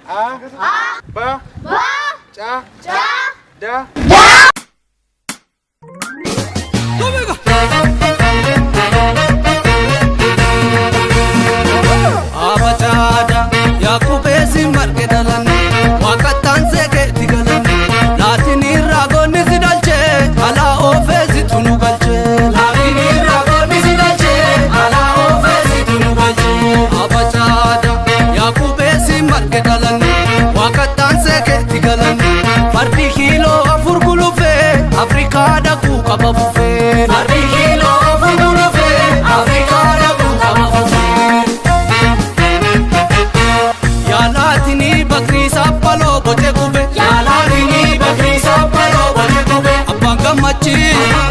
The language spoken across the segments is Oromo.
A. B. C. D. Abacada Yakubeesi marge dhalanne Waaqattaan seekeetti galanne Laatinii raagoonni si dhalchee alaa oofeesitu nu galchee Laatinii raagoonni si dhalchee alaa oofeesitu nu galchee Abacada Yakubeesi marge dhalanne Waaqattaan seekeetti galanne Fardi kiiloo 4 gulufee Afrikaa dhaquu qaba fufee Fardi kiiloo 4 gulufee Afrikaa dhaquu qaba fufee Yaalatini bakri saaphaloo boce gube Yaalatini bakri saaphaloo boce gube Abbaan gammachi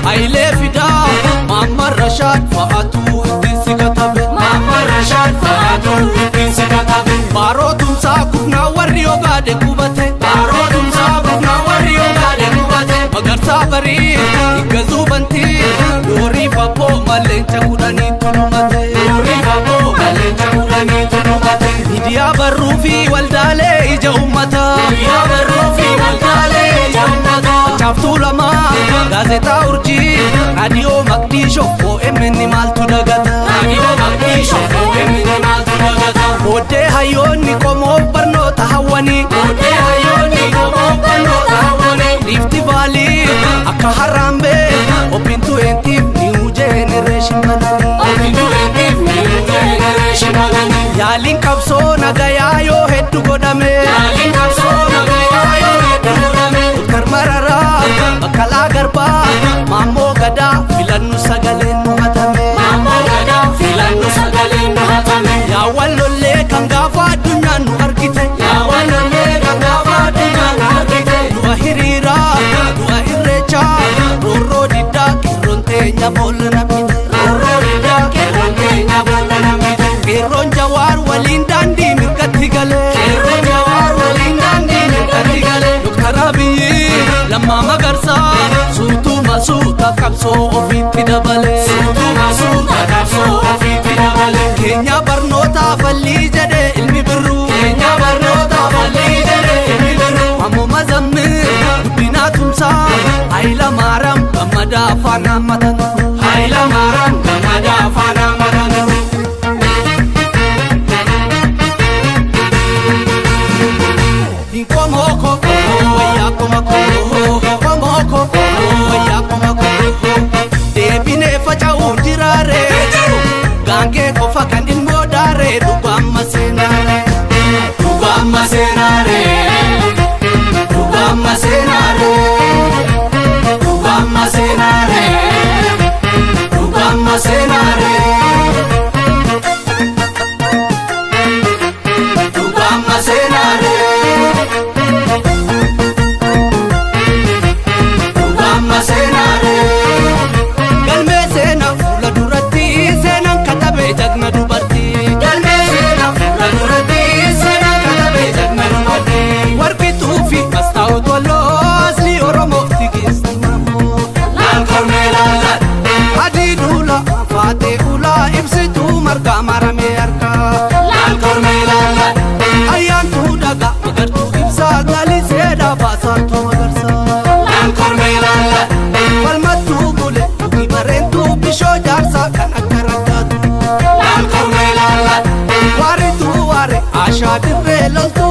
Hayilee Fidaa Maamman Rashaad fa'aatu ittiin si katabe Maamman Rashaad fa'aatu ittiin si katabe Baaroo tumsaa kufnaa warri ogaade qubate Baaroo tumsaa kufnaa warri ogaade qubate Magarsaa barii Iggazuu bantii Doorii fabboo maleenca 10 tulumate Doorii fabboo maleenca 10 tulumate Miidiyaa barruu fi waldaalee ija uummataa Miidiyaa barruu fi waldaalee ija uummataa Caaftuu lamaa gaazexaa urjii raadiyoo Maqdishoo OMN maaltu dagata Raadiyoo Maqdishoo OMN maaltu dagata Booddee hayyoonni qomoof barnoota hawwanii Booddee hayyoonni qomoof barnoota hawwanii Riifti Vaalii akka Harambee Obbintu entiif New Generation bananii Obbintu entiif New Generation bananii Yaaliin qabsoo nagayaa yoo hedduu godhame Yaaliin qabsoo nagayaa yoo hedduu godhame Doktar Mararaa Baqqalaa Garbaa Maammoo Gadaa filannu sagaleen nu hatame Maammoo Gadaa filannu sagaleen nu hatame Yaawwan lollee kan gaafa addunyaan nu argite Yaawwan lollee kan gaafa addunyaan nu argite Du'a hiriiraa du'a irreechaa roorroo diddaa qeerroon teenya boolla nam'ite Roorroo diddaa qeerroon teenya boolla nam'ite Qeerroon Jawaar waliin daandii mirgatti galee Qeerroon Jawaar waliin daandii mirgatti galee Doktar Abiyyi Lammaa Magarsaa suutuma suuta qabsoo ofiitti dabalee Suutuma suuta qabsoo ofiitti dabalee Keenya barnoota fallii jedhee ilmi birruu Keenya barnoota fallii jedhee ilmi birruu Maammoo Mazammil Guddinaa Tumsaa Hayila Maaraam Gammadaa afaan hammatan Hayila Maaraam Gammadaa afaan hammatan Inkomoko wayyaa komako komoko wayyaa komako deebinee faca'uun jiraare gaangee qofa kan ilmoo daare dhugaamma seenaare dhugaamma seenaare dhugaamma seenaare dhugaamma seenaare dhugaamma seenaare dhugaamma seenaare. Galmee seenaa fuula duratti seenaan katabee jagna dubartii. Galmee seenaa fuula duratti seenaan katabee jagna dubartii. Warqituu fi mastaa'oot walloo asli Oromoof tigeessi maammoo. Laal kormee laal adii duula faatee ulaa ibsituu margaa maramee harkaa. Laal kormee laal ayyaantuu dhagaa magartuu ibsaa galisee dhaabasaatu magarsaa. Laal kormee laal falmattuu bule dhugii bareentuu bishoo jaarsaa kan akka raggaatu. Laal kormee laal waarituu waare ashaa dirree loltuu.